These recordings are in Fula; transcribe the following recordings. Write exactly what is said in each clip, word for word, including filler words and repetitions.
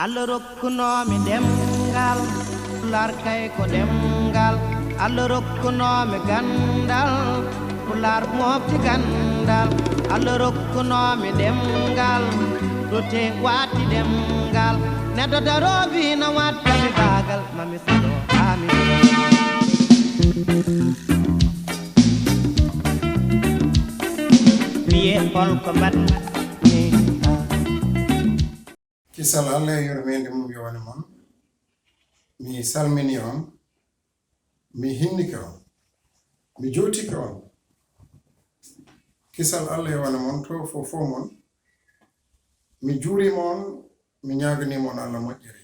Allah rokkunoomi ɗemngal, Pulaar kay ko ɗemngal. Allah rokkunoomi ganndal, Pulaar mofti ganndal. Allah rokkunoomi ɗemngal, ɗo tee waɗti ɗemngal. Neɗɗo daroowi na waɗta mi baagal, mami salo amin. Wiyee hol ko mbaɗmi? Kisal Allah e yurmeende mum yo wone mon. Mi salmini on, mi hinnike on, mi juutike on. Kisal Allah yo wone mon to fof fof mon. Mi juurima on, mi ñaaganima on Allah moƴƴere.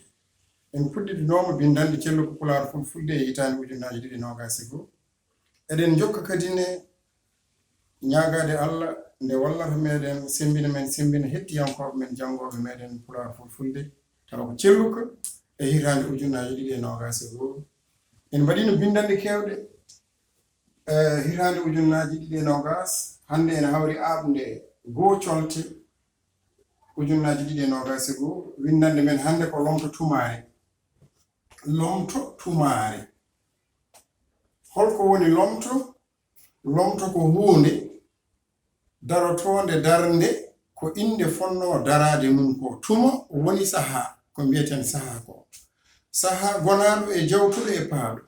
En puɗɗitinooma binndannde celluka Pulaar Fulfulde e hitaande ujunnaaji ɗiɗi noogaas e goo. Eɗen njokka kadi ne ñaagaade Allah nde wallata meɗen, semmbina men, semmbina hettiyankooɓe men, janngooɓe meɗen Pulaar Fulfulde, tawa ko celluka e hitaande ujunnaaji ɗiɗi e noogaas e goo. En mbaɗiino binndanɗe keewɗe, e hitaande ujunnaaji ɗiɗi e noogaas, hannde ene hawri aaɓnde goo colte ujunnaaji ɗiɗi e noogaas e goo. Winndanɗe men hannde ko lomto tumaare. Lomto tumaare. Holko woni lomto? Lomto ko huunde darotoonde darnde ko innde fonnoo daraade mum ko. Tuma woni sahaa, ko mbiyeten sahaa ko. Sahaa gonaaɗo e jawtuɗo e paaɗo.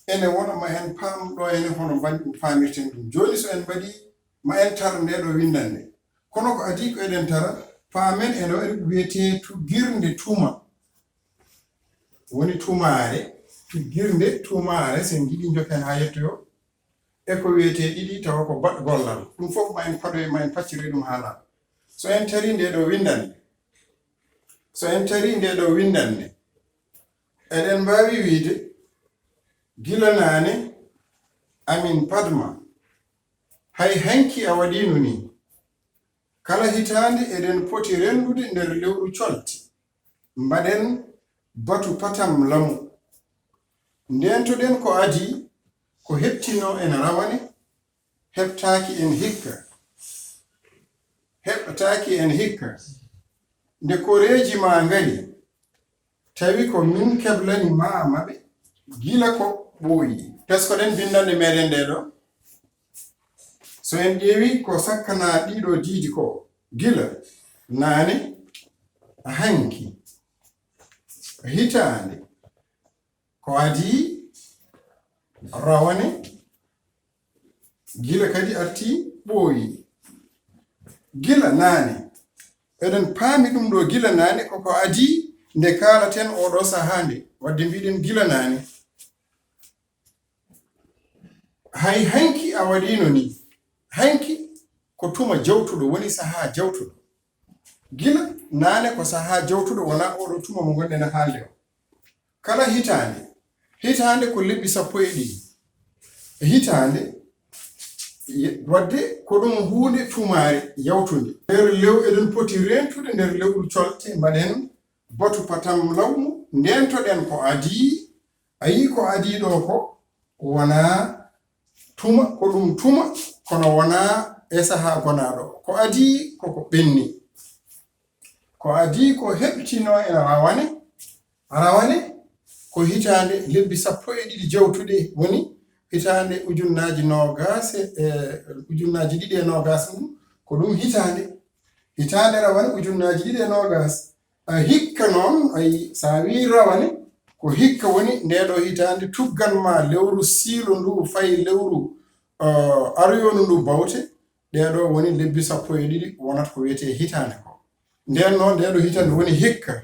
Ene wona ma en paam ɗo ene hono mbaɗi ɗum paamirten ɗum. Jooni so en mbaɗi ma en tar nde ɗo winndannde. Kono ko adii ko eɗen tara, paamen ene waɗi ko wiyetee tuggirnde tuma. Woni tumaare, tuggirnde tumaare, so en njiɗi njokken haa yettoyo. E ko wiyetee ɗiɗi tawa ko baɗ gollal. Ɗum fof ma en padoye, ma en pacciroy ɗum haa laaɓa. So en tarii nde ɗo winndannde, so en tarii nde ɗo winndannde, eɗen mbaawi wiyde gila naane amin padma, hay hanki a waɗiino nii. Kala hitaande eɗen poti renndude nder lewru colte, mbaɗen batu patam lamu. Ndeentoɗen ko adii, ko heɓtinoo en rawane, heɓtaaki en hikka. Heɓtaaki en hikka. Nde koreeji maa ngari, tawi ko min keblani maa maɓɓe gila ko ɓooyi. Teskoɗen binndanɗe meɗen ɗee ɗo. So en ƴeewi ko sakkanaa ɗiɗo diidi ko, gila, naane, hanki, hitaande, ko adii, rawane, gila kadi arti ɓooyi. Gila naane. Eɗen paami ɗum ɗo gila naane koko adii nde kaalaten oɗo sahaa nde. Wadde mbiɗen gila naane. Hay hanki a waɗiino nii. Hanki ko tuma jawtuɗo, woni sahaa jawtuɗo. Gila naane ko sahaa jawtuɗo, wonaa oɗo tuma mo ngonɗen e haalde o. Kala hitaande, hitaande ko lebbi sappo e ɗiɗi. E hitaande, ye-, wadde ko ɗum huunde tumaare yawtunde. Nder lew, eɗen poti reentude nder lewru colte, mbaɗen batu patam lawmu, ndeentoɗen ko adii. A yii ko adii ɗo ko wonaa tuma, ko ɗum tuma, kono wonaa e sahaa gonaaɗo. Ko adii koko ɓenni. Ko adii ko heɓtinoo e rawane. Rawane ko hitaande lebbi sappo e ɗiɗi jawtuɗe woni hitaande ujunnaaji noogaas e, e ujunnaaji ɗiɗi e noogaas mum, ko ɗum hitaande. Hitaande rawane ujunnaaji ɗiɗi e noogaas. A hikka noon, ayi, so a wii rawane, ko hikka woni ndee ɗoo hitaande tuggan ma lewru siilo ndu fayi lewru, uh, aroyoondu ndu bawte, ɗee ɗoo woni lebbi sappo e ɗiɗi wonata ko wiyetee hitaande ko. Ndeen noon, ndee ɗoo hitaande woni hikka.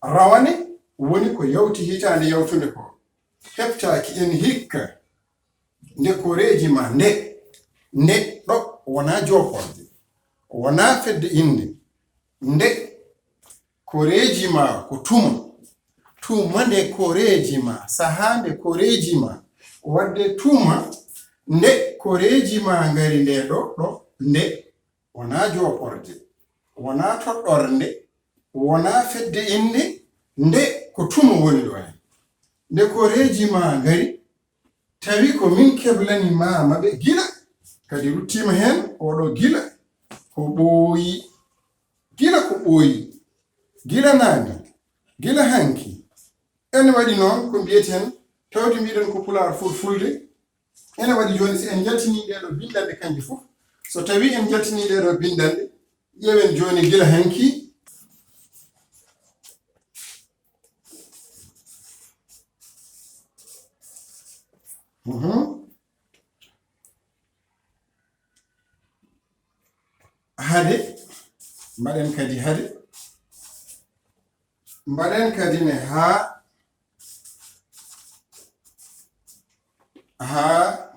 Rawane woni ko yawti hitaande yawtunde ko. Heɓtaaki en hikka. Nde koreeji ma, nde, nde ɗo wonaa jooporde, wonaa fedde innde. Nde koreeji ma ko tuma. Tuma nde koreeji ma, sahaa nde koreeji ma. Wadde tuma nde koreeji ma ngari nde ɗo, ɗo, nde wonaa jooporde, wonaa toɗɗorde, wonaa fedde innde, nde ko tuma woni ɗo heen. Nde koreeji ma ngari, tawi ko min keblani ma maɓɓe gila, kadi ruttiima heen oɗo gila ko ɓooyi, gila ko ɓooyi, gila naane, Gila hanki, ene waɗi noon ko mbiyeten, tawde mbiɗen ko Pulaar Fulfulde, ene waɗi jooni, si en njaltinii ɗee ɗoo binndanɗe kanje fof, so tawii en njaltinii ɗee ɗoo binndanɗe, ƴeewen jooni gila hanki. Mhm. Hade, mbaɗen kadi hade, mbaɗen kadi ne haa, haa,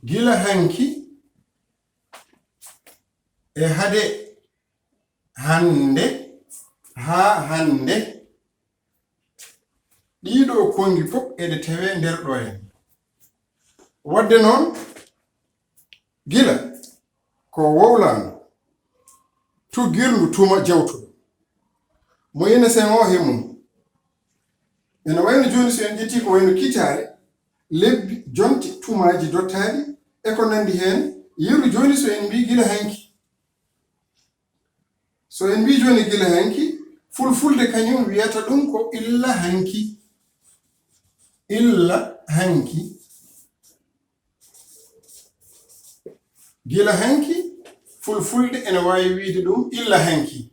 gila hanki e hade hannde, haa hannde, ɗiiɗoo konngi fof eɗe tawee nder ɗo en. Waɗde noon, gila ko wowlaandu tuggirndu tuma jawtuɗo mo ina seŋoo he mum. Ene wayno jooni, so en ƴettii ko wayno kitaale, lebbi, jonte, tumaaji dottaaɗi e ko nanndi heen, yeru jooni so en mbii gila hanki. So en mbii jooni gila hanki, Fulfulde kañum wiyata ɗum ko illa hanki. Illa hanki. Gila hanki, Fulfulde ene waawi wiyde ɗum illa hanki.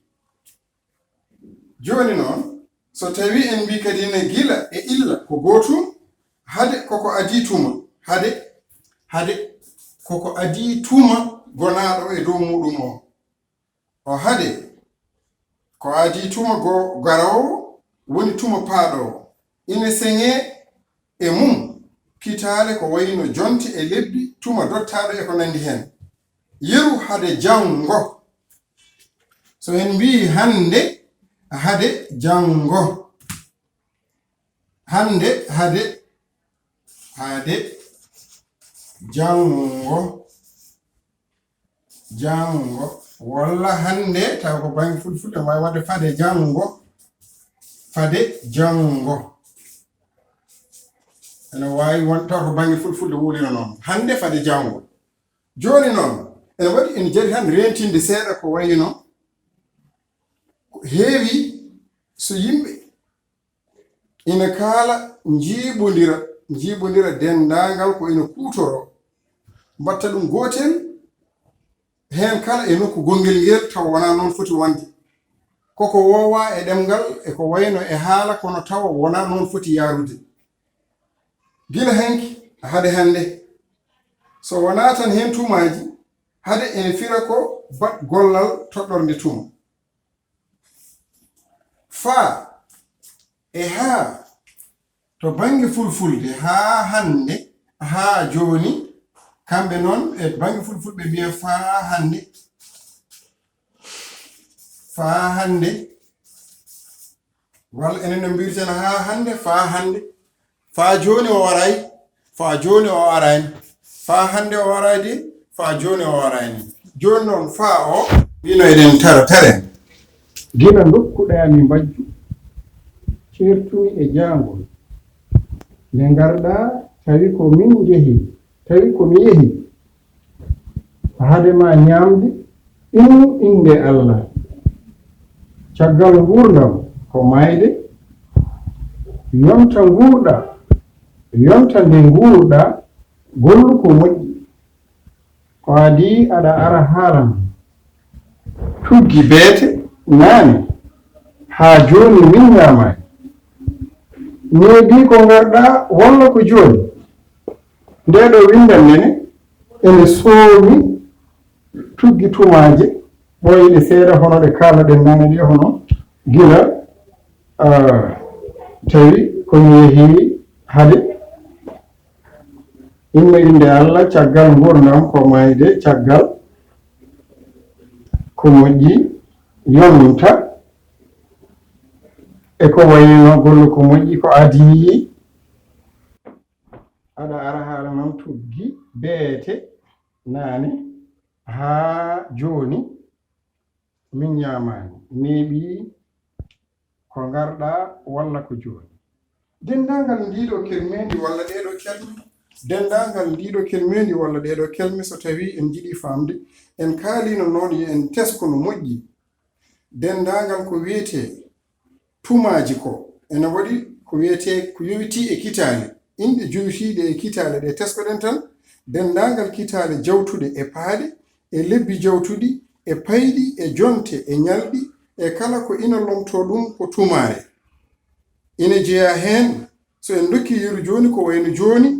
Jooni noon, so tawii en mbii kadi ne gila e illa ko gootum, hade koko adii tuma, hade, hade koko adii tuma gonaaɗo e dow muuɗum o. O hade, ko adii tuma go-, garoowo, woni tuma paaɗoowo. Ine seŋee e mum kitaale ko wayno jonte e lebbi, tuma dottaaɗo e ko nanndi heen. Yeru hade janngo. So en mbii hannde, hade janngo. Hannde, hade, hade janngo. Janngo. Walla hannde, taw ko bannge Fulfulde, waawi waɗde fade janngo. Fade janngo. Ene waawi won taw ko bannge Fulfulde wowlira noon. Hannde fade janngo. Jooni noon, ene waɗi, ene jari tan reentinde seeɗa ko wayi no ko heewi so yimɓe ina kaala, njiiɓondira, njiiɓondira denndaangal ko ina kuutoroo, mbaɗta ɗum gootel, heen kala e nokku gonngel ngel, tawa wonaa noon foti wonde. Koko woowaa e ɗemngal e ko wayno e haala, kono tawa wonaa noon foti yaarude. Gila hanki hade hannde, so wonaa tan heen tumaaji, hade ene fira ko baɗ gollal toɗɗorde tuma. Faa e haa to bannge Fulfulde, haa hannde, haa jooni, kamɓe noon e bannge Fulfulde ɓe mbiya faa hannde, faa hannde, walla enen no mbirten haa hannde, faa hannde, faa jooni o aray, faa jooni o arayno. Faa hannde o aray de, faa jooni o arayno. Jooni noon faa o, mbino eɗen tara taren. Gila ndokkuɗaa mi mbajju, ceertumi e jaangol. Nde ngarɗaa tawi ko min njehi, tawi ko mi yehi. Hade ma ñaamde, innu innde Allah. Caggal nguurndam ko maayde, yonta nguurɗaa, yonta nde nguurɗaa, gollu ko moƴƴi. Ko adii aɗa ara haalan. Tuggi beete naane, haa jooni min ñaamaani. Neeɓi ko ngarɗaa walla ko jooni? Ndee ɗoo winndannde ne, ene soomi tuggi tumaaje ɓooyɗe seeɗa, hono ɗe kaalaɗen naane ɗe, hono gila, ah, tawi ko mi yehi hade. Inna innde Allah, caggal nguurndam ko maayde, caggal ko moƴƴi, yonta, e ko wayno gollu ko moƴƴi, ko adii aɗa ara haala noon tuggi beete naane haa jooni min ñaamaani. Neeɓi ko ngarɗaa walla ko jooni? Denndaangal ndiiɗoo kermeendi walla ɗeeɗoo kerme, Denndaangal ndiiɗo kelmeendi walla ɗeeɗo kelme, so tawii en njiɗii faamde, en kaalino noon yo en tesko no moƴƴi. Denndaangal ko wiyetee tumaaji ko ene waɗi ko wiyetee ko yowitii e kitaale. Inɗe jowitiiɗe e kitaale ɗe teskoɗen tan, denndaangal kitaale jawtuɗe e paaɗe, e lebbi jawtuɗi, e payɗi, e jonte, e ñalɗi, e kala ko ina lomtoo ɗum ko tumaare. Ina jeyaa heen, so en ndokkii yeru jooni, ko wayno jooni,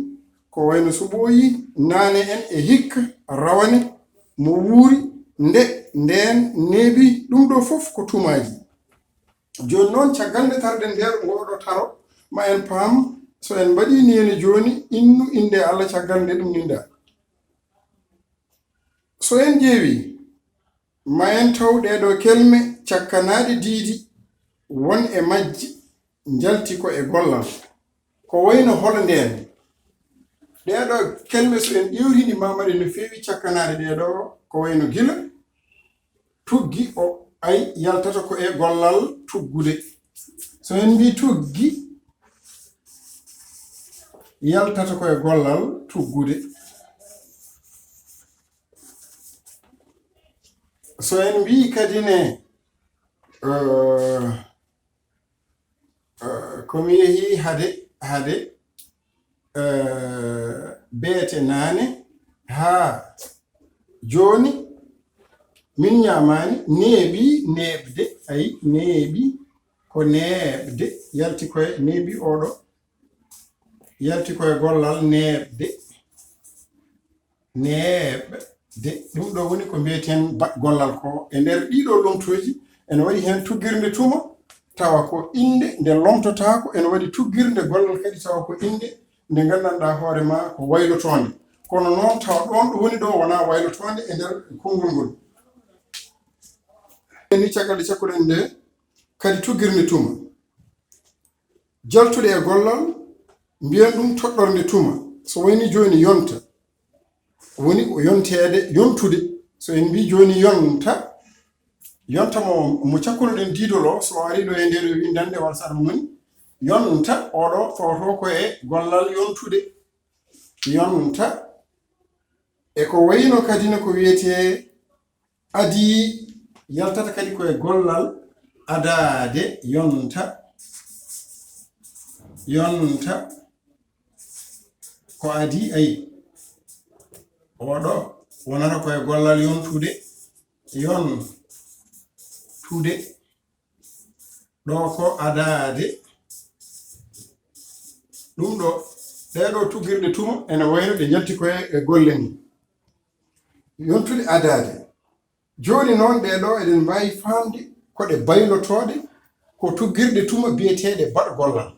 ko wayno so ɓooyii, naane en e hikka, rawane, mo wuuri, nde, ndeen, neeɓi, ɗum ɗo fof ko tumaaji. Jooni noon, caggal nde taroɗen ndeer ngooɗo taro, ma en paam, so en mbaɗii neene jooni, innu innde Allah caggal nde ɗum nindaa. So en ƴeewii, ma en taw ɗeeɗo kelme cakkanaaɗe diidi, won e majje njalti ko e gollal. Ko wayno holo ndeen? Ɗeeɗo kelme, so en ƴeewtini, ma mbaɗen no feewi cakkanaaɗe ɗeeɗo, ko wayno gila, tuggi, o, ay, yaltata ko e gollal tuggude. So en mbii tuggi, yaltata ko e gollal tuggude. So en mbii kadi ne, eh, eh, ko mi yehi hade, hade, eh, beete naane haa jooni, min ñaamaani, neeɓi, neeɓde, ay, neeɓi, ko neeɓde, yalti koye, neeɓi oɗo, yalti koye gollal neeɓde. Neeɓde. Ɗum ɗo woni ko mbiyeten ba-, gollal ko. E nder ɗiɗo lomtooji, ene waɗi heen tuggirde tuma, tawa ko innde nde lomtotaako, ene waɗi tuggirde gollal kadi, tawa ko innde nde nganndanɗaa hoore ma ko waylotoonde. Kono noon, tawa ɗoon ɗo woni ɗo wonaa waylotoonde e nder konngol ngol. Ni caggal nde cakkuɗen nde, kadi tuggirde tuma. Jaltude e gollal, mbiyen ɗum toɗɗorde tuma. So wayni jooni yonta, woni ko yonteede, yontude. So en mbii jooni yonta, yonta mo, mo cakkunoɗen diidol o, so o arii ɗo e nder winndannde walla so aɗa moni, yonta, oɗo fawto ko e gollal yontude. Yonta, e ko wayno kadi no ko wiyetee adii, yaltata kadi ko e gollal adaade, yonta, yonta, ko adii, ayi, oɗo wonata ko e gollal yontude, yontude, ɗo ko adaade, ɗum ɗo, ɗee ɗo tuggirɗe tuma ene wayno ɗe njalti ko e, e golle ni. Yontude adaade. Jooni noon, ɗee ɗo eɗen mbaawi faamde ko ɗe baylotooɗe, ko tuggirɗe tuma biyeteeɗe baɗ gollal.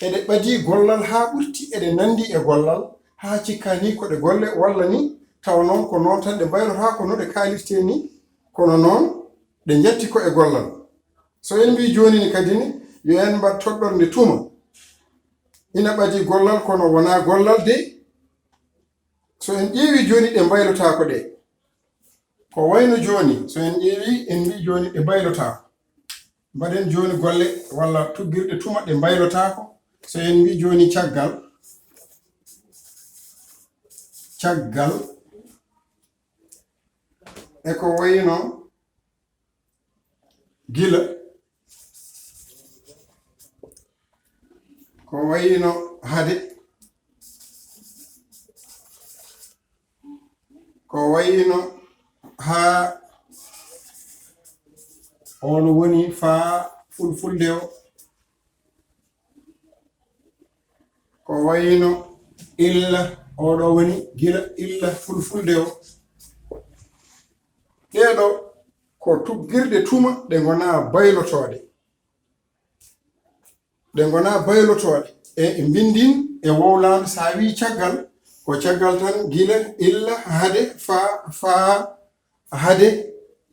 Eɗe ɓadii gollal haa ɓurti, eɗe nanndi e gollal, haa cikkaa ni ko ɗe golle, walla ni tawa noon ko noon tan ɗe mbaylotaako no ɗe kaalirtee ni, kono noon ɗe njatti ko e gollal. So en mbii jooni ni kadi ni, yo en mbaɗ toɗɗorde tuma. Ina ɓadii gollal, kono wonaa gollal de. So en ƴeewi jooni, ɗe mbaylotaako ɗe. Ko wayno jooni, so en ƴeewi, en mbii jooni ɗe mbaylotaako. Mbaɗen jooni golle walla tuggirɗe tuma ɗe mbaylotaako. So en mbii jooni caggal, caggal, e ko wayno gila, ko wayno hade, ko wayno haa on woni faa fulfulde o. Ko wayno illa, oɗo woni gila illa fulfulde o. Ɗee ɗo ko tuggirɗe tuma ɗe ngonaa baylotooɗe. Ɗe ngonaa baylotooɗe. E, e mbinndin e wowlaandu, so a wii caggal, ko caggal tan, gila, illa, hade, faa, faa, hade,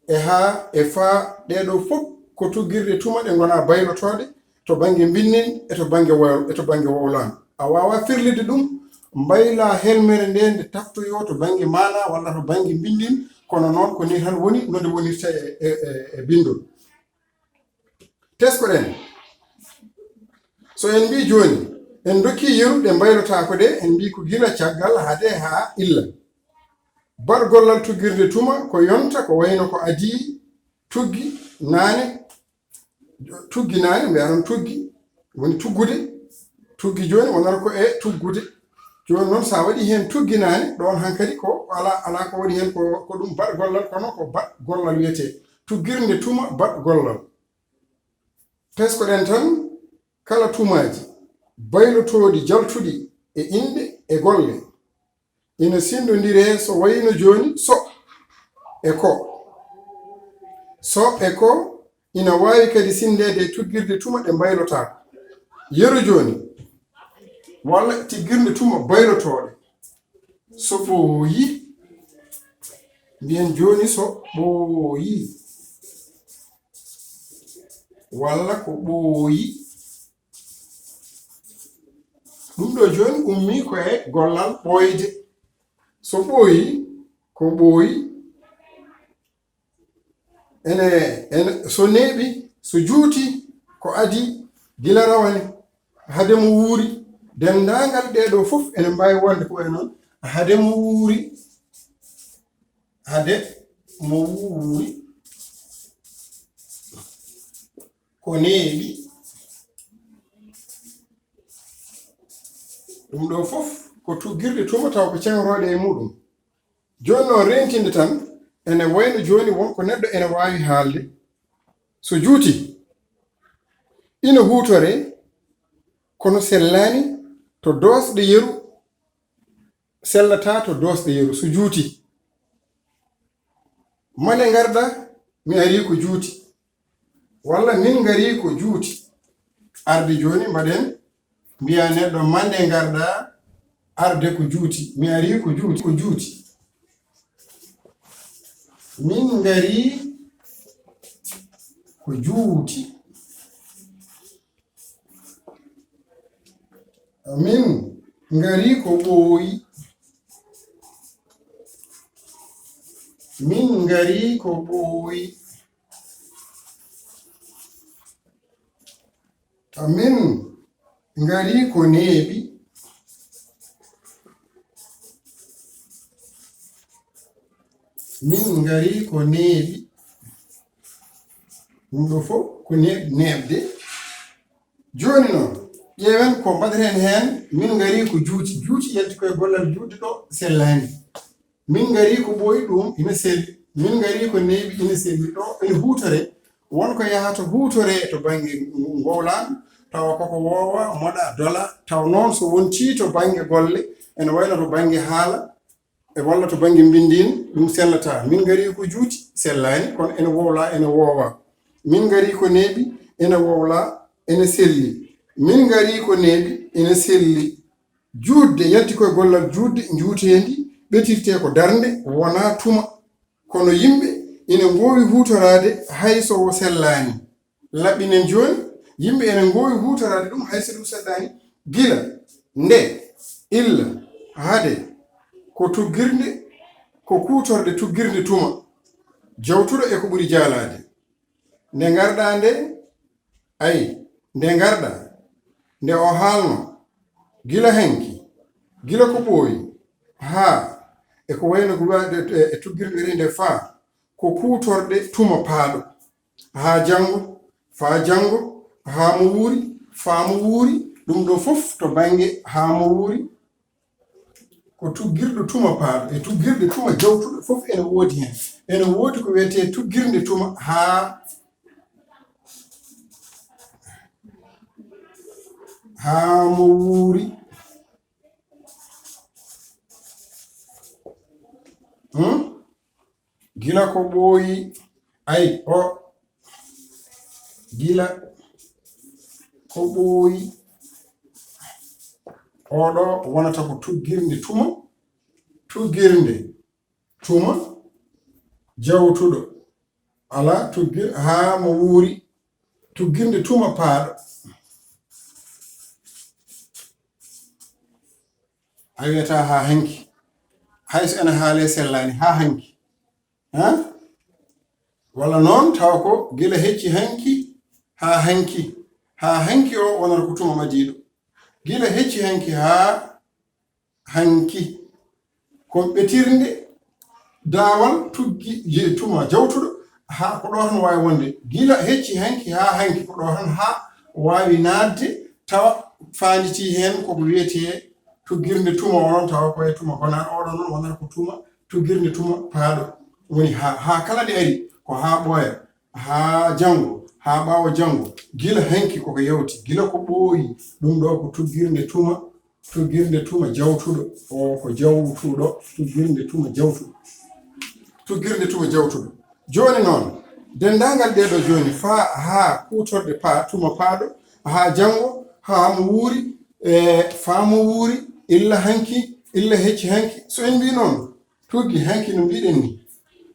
e haa, e faa, ɗee ɗo fof ko tuggirɗe tuma ɗe ngonaa baylotooɗe to bannge mbinndin e to bannge woy-, e to bannge wowlaandu. A waawaa firlitde ɗum, mbaylaa helmere nde nde taftoyoo to bannge maanaa walla to bannge mbinndin, kono noon ko nii tan woni no nde wonirta e, e, e, e binndol. Teskoɗen. So en mbii jooni, En ndokki yeru ɗe mbaylotaako ɗe, en mbii ko gila caggal hade haa illa. Baɗ gollal tuggirde tuma ko yonta ko wayno ko adii tuggi naane, tuggi naane, mbiya noon tuggi, woni tuggude, tuggi jooni wonata ko e tuggude. Jooni noon so a waɗi heen tuggi naane, ɗoon hankadi ko alaa, alaa ko waɗi heen ko, ko ɗum baɗ gollal, kono ko baɗ gollal wiyetee. Tuggirde tuma baɗ gollal. Teskoɗen tan kala tumaaji baylotooɗi jaltuɗi e inɗe e golle. Ina sinndondiree so wayno jooni so e ko. So e ko ina waawi kadi sinndeede e tuggirde tuma ɗe mbaylotaako. Yeru jooni, walla tiggirde tuma baylotooɗe. So ɓooyi, mbiyen jooni so ɓooyi, walla ko ɓooyi. Ɗum ɗo jooni ummii ko e gollal ɓooyde. So ɓooyi, ko ɓooyi. Ene, ene, so neeɓi, so juuti, ko adii gila rawane, hade mo wuuri. Denndaangal ɗee ɗoo fof ene mbaawi wonde ko wayi noon, hade mo wuuri, hade mo wuuri, ko neeɓi. Ɗum ɗoo fof ko tuggirɗe tuma taw ko ceŋorooɗe e muɗum. Jooni noon, reentinde tan, ene wayno jooni won ko neɗɗo ene waawi haalde. So juuti, ina huutoree, kono sellaani to doosɗe yeru, sellataa to doosɗe yeru, so juuti. Mande ngarɗaa, mi arii ko juuti. Walla min ngarii ko juuti. Arde jooni mbaɗen, mbiya neɗɗo, mande ngarɗaa, arde ko juuti. Mi arii ko juuti, ko juuti. Min ngarii ko juuti. Min ngarii ko ɓooyi. Min ngarii ko ɓooyi. Min ngarii ko neeɓi. Min ngarii ko neeɓi. Ɗum ɗo fof ko neeɓ-, neeɓde. Jooni noon, ƴeewen ko mbaɗeten heen. Min ngarii ko juuti. Juuti yalti koye gollal juutde ɗo sellaani. Min ngarii ko ɓooyi, ɗum ina selli. Min ngarii ko neeɓi, ina selli. Ɗo ene huutoree. Won ko yahata huutoree to bannge ngowlaan, tawa koko woowa, moɗa, dola. Tawa noon so wontii to bannge golle, ene wayno to bannge haala, e walla to bannge mbinndiin, ɗum sellataa. Min ngarii ko juuti, sellaani, kono ene wowlaa, ene woowa. Min ngarii ko neeɓi, ene wowlaa, ene selli. Min ngarii ko neeɓi, ene selli. Juutde, yalti koye gollal juutde, njuuteendi, ɓetirtee ko darnde, wonaa tuma. Kono yimɓe ina ngoowi huutoraade hay so o sellaani. Laɓɓinen jooni, yimɓe ene ngoowi huutoraade ɗum hay so ɗum sellaani. Gila, nde, illa, hade, ko tuggirde, ko kuutorɗe tuggirde tuma, jawtuɗo e ko ɓuri jaalaade. Nde ngarɗaa nde, ay, nde ngarɗaa, nde o haalno, gila hanki, gila ko ɓooyi, haa, e ko wayno ko wiyaade e, e tuggirde nde faa, ko kuutorɗe tuma paaɗo. Haa janngo, faa janngo, haa mo wuuri, faa mo wuuri, ɗum ɗo fof to bannge haa mo wuuri, ko tuggirɗo tuma paaɗo. E tuggirɗe tuma jawtuɗo fof ene woodi heen. Ene woodi ko wiyetee tuggirde tuma haa, haa mo wuuri. Hmm? Gila ko ɓooyi, ay, o, gila ko ɓooyi, oɗo wonata ko tuggirde tuma, tuggirde tuma, jawtuɗo, alaa tuggir-, haa mo wuuri, tuggirde tuma paaɗo. A wiyata haa hanki. Hay so ene haalee sellaani, haa hanki. Ha? Walla noon tawa ko gila hecci hanki, haa hanki. Haa hanki o wonata ko tuma madiiɗo. Gila hecci hanki haa hanki. Ko ɓetirnde daawal tuggi je-, tuma jawtuɗo, haa ko ɗo tan waawi wonde. Gila hecci hanki haa hanki, ko ɗo tan haa waawi naatde, tawa faanditii heen koko wiyetee tuggirnde tuma o noon, tawa ko e tuma gonaaɗo. Oɗo noon wonata ko tuma, tuggirnde tuma paaɗo. Woni haa, haa kala nde ari, ko haa ɓooya, haa janngo, haa ɓaawo janngo, gila hanki koko yawti, gila ko ɓooyi, ɗum ɗo ko tuggirnde tuma, tuggirnde tuma jawtuɗo, o ko jawtuɗo, tuggirnde tuma jawtuɗo. Tuggirnde tuma jawtuɗo. Jooni noon, denndaangal ɗee ɗo jooni, faa haa kuutorɗe paa, tuma paaɗo, haa janngo, haa mo wuuri, e faa mo wuuri, illa hanki, illa hecci hanki. So en mbii noon, tuggi hanki no mbiɗen ni,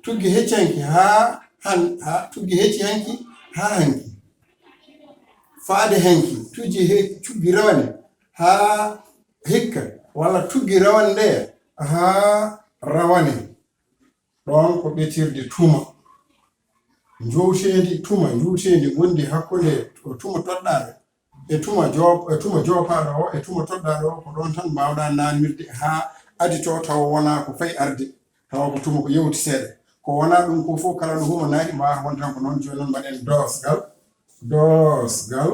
tuggi hecci hanki haa han-, haa tuggi hecci hanki haa hanki. Faade hanki, tuggi he-, tuggi rawane haa hikka, walla tuggi rawane ndeya haa rawane. Ɗoon ko ɓetirde tuma. Njuuteendi tuma, njuuteendi ngondi hakkunde ko tuma toɗɗaaɗo e tuma joop-, e tuma joopaaɗo o, e tuma toɗɗaaɗo o, ko ɗoon tan mbaawɗaa naatnirde haa aditoo tawa wonaa ko fayi arde, tawa ko tuma ko yawti seeɗa. Ko wonaa ɗum ko fof, kala ɗo huma naati, mbaawata wonde tan ko noon. Jooni noon mbaɗen doosgal, doosgal.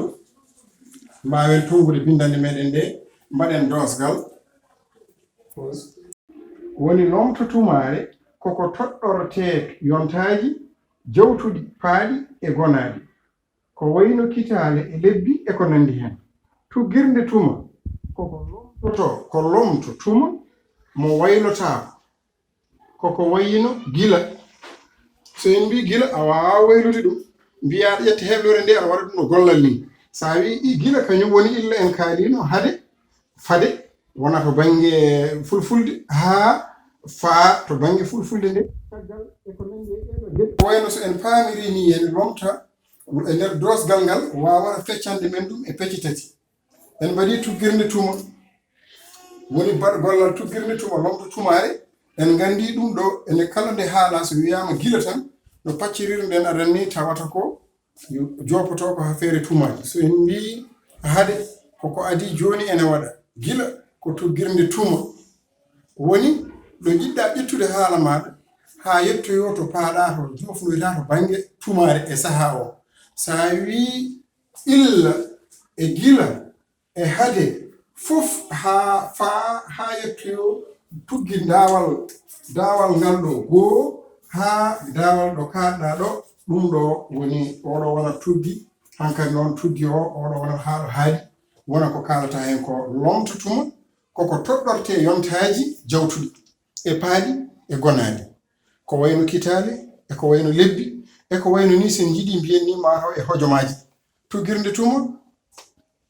Mbaawen tonngude binndannde meɗen nde, mbaɗen doosgal. Woni lomto tumaare, koko toɗɗortee yontaaji jawtuɗi paaɗi e gonaaɗi. Ko wayno kitaale e lebbi e ko nanndi heen. Tuggirnde tuma, koko lomtotoo, ko lomto tuma mo waylotaako. Koko wayno gila. So en mbii gila, a waawaa waylude ɗum. Mbiyaa aɗa ƴetta heblere nde, aɗa waɗa ɗum no gollal nii. So a wii i gila, kañum woni illa en kaaliino hade, fade, wona to bannge fulfulde, haa faa to bannge fulfulde nde. Caggal e ko nanndi e ɗee ɗoo geɗe. Ko wayno so en paamirii nii, en lomta e nder doosgal ngal, waawata feccande men ɗum e pecce tati. En mbaɗii tuggirnde tuma, woni baɗ gollal tuggirnde tuma, lomto tumaare. En nganndii ɗum ɗo, ene kala nde haalaa, so wiyaama gila tan, no pacciriren aɗa anndi, tawata ko yo joopotoo ko haa feere tumaaji. So en mbii hade, koko adii jooni ene waɗa. Gila ko tuggirnde tuma. Woni ɗo njiɗɗaa ƴettude haala maaɗa haa yettoyoo to paaɗaa to, joofnoytaa to bannge tumaare e sahaa o. So a wii illa e gila e hade fof haa, faa, haa yettoyoo tuggi daawal, daawal ngal ɗo goo haa daawal ɗo kaaɗɗaa ɗo, ɗum ɗo woni oɗo wona tuggi, hankadi noon tuggi o, oɗo wona haa ɗo haaɗi, wona ko kaalata heen ko lomto tuma, koko toɗɗortee yontaaji jawtuɗi e paaɗi e gonaaɗi. Ko wayno kitaale, e ko wayno lebbi, e ko wayno nii, so en njiɗii mbiyen nii, maa taw e hojomaaji. Tuggirnde tuma,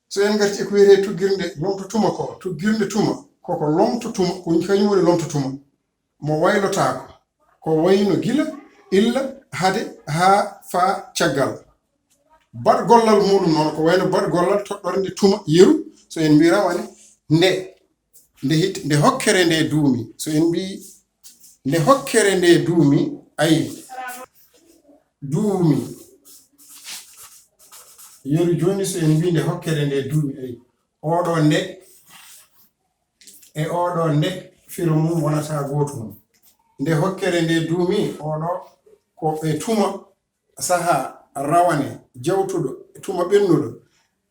so en ngarti e ko wiyetee tuggirnde lomto tuma ko, tuggirnde tuma, koko lomto tuma, ko kañum woni lomto tuma. Mo waylotaako, ko wayno gila, illa, hade, haa, faa, caggal. Baɗ gollal muuɗum noon, ko wayno baɗ gollal toɗɗornde tuma, yeru, so en mbii rawane, nde, nde hit-, nde hokkere nde duumi, so en mbii nde hokkere nde duumi, ayi, duumi. Yeru jooni, so en mbii nde hokkere nde duumi, ayi, oɗo nde e oɗo nde, firo mum wonata gootum. Nde hokkere nde duumi, oɗo ko e tuma, sahaa rawane, jawtuɗo, tuma ɓennuɗo,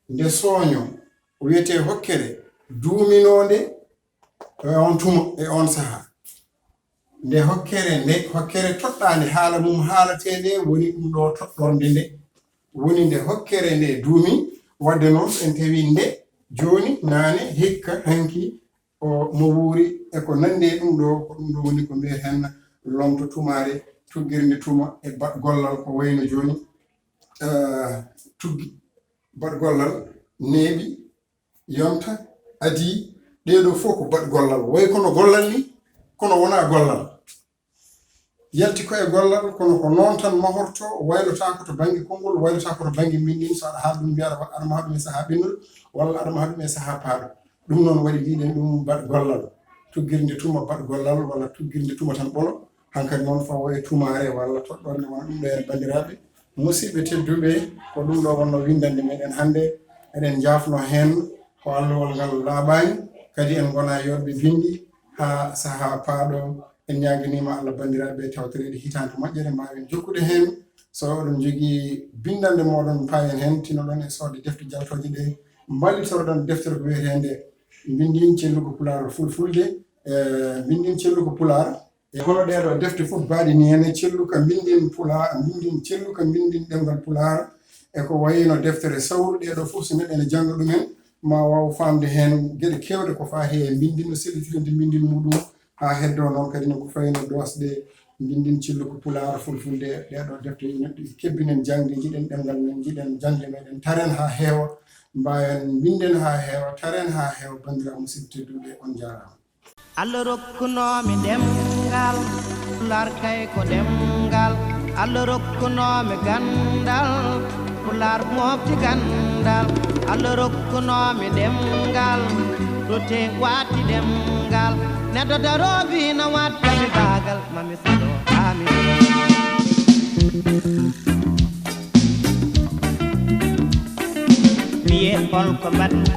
nde sooño, wiyetee hokkere, duuminoonde e on tuma, e on sahaa. Nde hokkere, nde hokkere toɗɗaande, haala mum haalatee nde, woni ɗum ɗo toɗɗorde nde. Woni nde hokkere nde duumi, wadde noon, so en tawi nde, jooni, naane, hikka, hanki, o, mo wuuri, e ko nanndi e ɗum ɗo, ko ɗum ɗo woni ko mbiyeten lomto tumaare, tuggirnde tuma e baɗ gollal, ko wayno jooni, eh, tuggi, baɗ gollal, neeɓi, yonta, adii, ɗee ɗo fof ko baɗ gollal. Way kono gollal ni, kono wonaa gollal. Yalti ko e gollal, kono ko noon tan mahorto, waylotaako to bannge konngol, waylotaako to bannge mbinndin. So aɗa haala ɗum, mbiyaa aɗa wa-, aɗa maha ɗum e sahaa ɓennuɗo, walla aɗa maha ɗum e sahaa paaɗo. Ɗum noon waɗi mbiɗen ɗum baɗ gollal. Tuggirnde tuma baɗ gollal, walla tuggirnde tuma tan ɓolo. Hankadi noon fawo e tumaare walla toɗɗorde wona ɗum ɗo. En banndiraaɓe, musidɓe tedduɓe, ko ɗum ɗo wonno winndannde meɗen hannde. Eɗen njaafno heen Ko allowol ngal laaɓaani, kadi en ngona yooɓe binndi haa sahaa paaɗo. En ñaaganiima Allah banndiraaɓe tawtoreede hitaande moƴƴere, mbaawen jokkude heen. So oɗon njogii binndannde mooɗon, paayen heen, tinoɗon e soodde defte jaltooje ɗe, mballitoroɗon deftere ko wiyeteende Mbinndin Celluka Pulaar Fulfulde, e Mbinndin Celluka Pulaar. E hono ɗee ɗoo defte fof baaɗe nii, ene celluka mbinndin Pulaar, mbinndin celluka mbinndin ɗemngal Pulaar, e ko wayi no deftere sawru, ɗee ɗoo fof so neɗɗo ene jannga ɗumen, ma waaw faamde heen geɗe keewɗe ko faati e mbinndin, no sellitirde mbinndin muɗum, haa heddoo noon kadi no ko fayi no doosɗe mbinndin celluka Pulaar Fulfulde, ɗee ɗoo defte neɗɗo kebbinen jaŋde, njiɗen ɗemngal men, njiɗen jaŋde meɗen, taren haa heewa, mbaawen mbinden haa heewa, taren haa heewa, banndiraaɓe musidɓe tedduɓe, on njaaraama. Allah rokkunoomi ɗemngal, Pulaar kay ko ɗemngal. Allah rokkunoomi ganndal, Pulaar mofti ganndal. Allah rokkunoomi ɗemngal, rute waɗti ɗemngal. Neɗɗo daroobi no wattani baagal, mami salo amin. Wiye holko mbaɗmi,